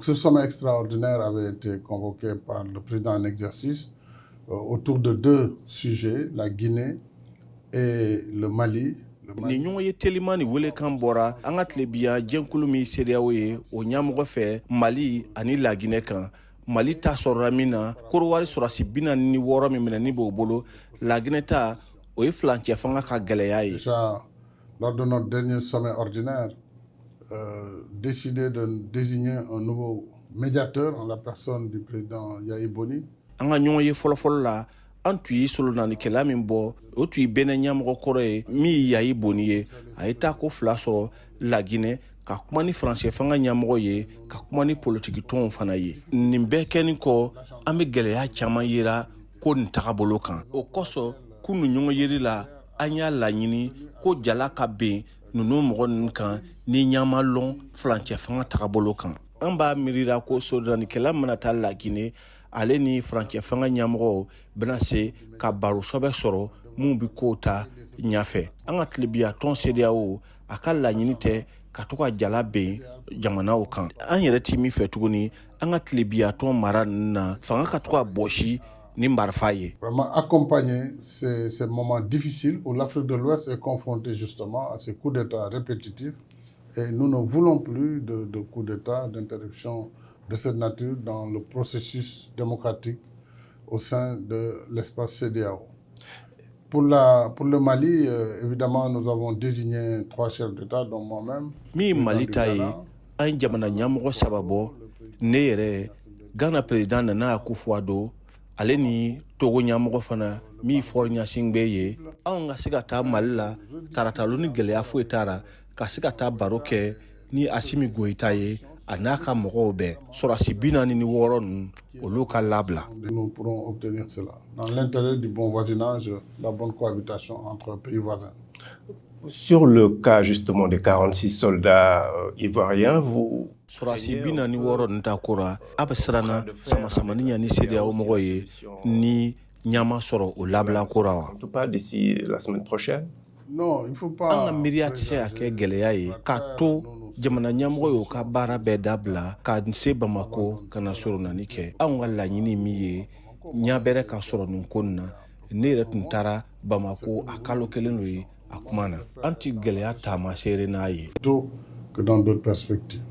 Donc ce sommet extraordinaire avait été convoqué par le président en exercice autour de deux sujets, la Guinée et le Mali. Nin ɲɔgɔn ye teliman ni welekan bɔra an ka tilebiya jɛnkulu min CEDEAO ye, o ɲɛmɔgɔ fɛ, Mali ani Laginɛ kan. Mali ta sɔrɔla min na, Korowari sɔrɔsi 46 min minɛ ni b'o bolo. Laginɛ ta, o ye filancɛ fanga ka gɛlɛya ye. Déjà, lors de notre dernier sommet ordinaire, décidé de désigner un nouveau médiateur en la personne du président Yayi Boni. An ka ɲɔgɔn ye fɔlɔfɔlɔ la, an tun ye solonanikɛla min bɔ, o tun ye Bɛnɛ ɲɛmɔgɔ kɔrɔ ye min ye Yayi Boni ye. A ye taa ko fila sɔrɔ Laginɛ, ka kuma ni faransɛ fanga ɲɛmɔgɔ ye, ka kuma ni politiki tɔnw fana ye. Nin bɛɛ kɛnin kɔ, an bɛ gɛlɛya caman yera ko nin tagabolo kan. O kosɔn, kunu ɲɔgɔn yeri la, an y'a laɲini ko jala ka ben ninnu mɔgɔ ninnu kan ni ɲama lɔn furancɛ fanga tagabolo kan. An b'a miirira ko sodanikɛla mana taa Laginɛ, ale ni furancɛ fanga ɲɛmɔgɔw bɛna se ka baro sɔbɛ sɔrɔ mun bi kow ta ɲafɛ. An ka tilebiya tɔn CEDEAO, a ka laɲini tɛ ka to ka jala ben jamanaw kan. An yɛrɛ ti min fɛ tuguni, an ka tilebiya tɔn mara ninnu na, fanga ka to ka bɔsi ni marifa ye. Vraiment accompagner ces moments difficiles où l'Afrique de l'Ouest est confrontée justement à ces coups d'État répétitifs. Et nous ne voulons plus de coups d'État, d'interruption de cette nature dans le processus démocratique au sein de l'espace CEDEAO. Pour le Mali, évidemment, nous avons désigné trois chefs d'État, dont moi-même. Min Mali ta ye, an ye jamana ɲɛmɔgɔ saba bɔ: ne yɛrɛ, Ghana président Nana Akufo-Addo, ale ni Togo ɲɛmɔgɔ fana min Faure Gnassingbé ye. Anw ka se ka taa Mali la taratalo ni gɛlɛya foyi t'a ka se ka taa baro kɛ ni Assimi Goïta ye, a n'a ka mɔgɔw bɛɛ, sɔrɔsi 46 ninnu, olu ka labila. Nous pourrons obtenir cela dans l'intérêt du bon voisinage, la bonne cohabitation entre pays voisins. Sur le cas justement des 46 soldats ivoiriens, vous Sɔrɔsi 46 ninnu ta kora, a bɛ siranna sama-samani ɲa ni CEDEAO mɔgɔ ye ni ɲama sɔrɔ o labila kora wa? En tout pas d'ici la semaine prochaine. Non, il faut pas. An ka miiriya tɛ se ka kɛ gɛlɛya ye k'a to jamana ɲɛmɔgɔ y'o ka baara bɛɛ dabila ka se Bamako ka na soronani kɛ. Anw ka laɲini min ye, ɲa bɛrɛ ka sɔrɔ nin ko nin na. Ne yɛrɛ tun taara Bamako a kalo kelen lo ye a kuma na. An ti gɛlɛya taama seere n'a ye. Plutôt que dans d'autres perspectives.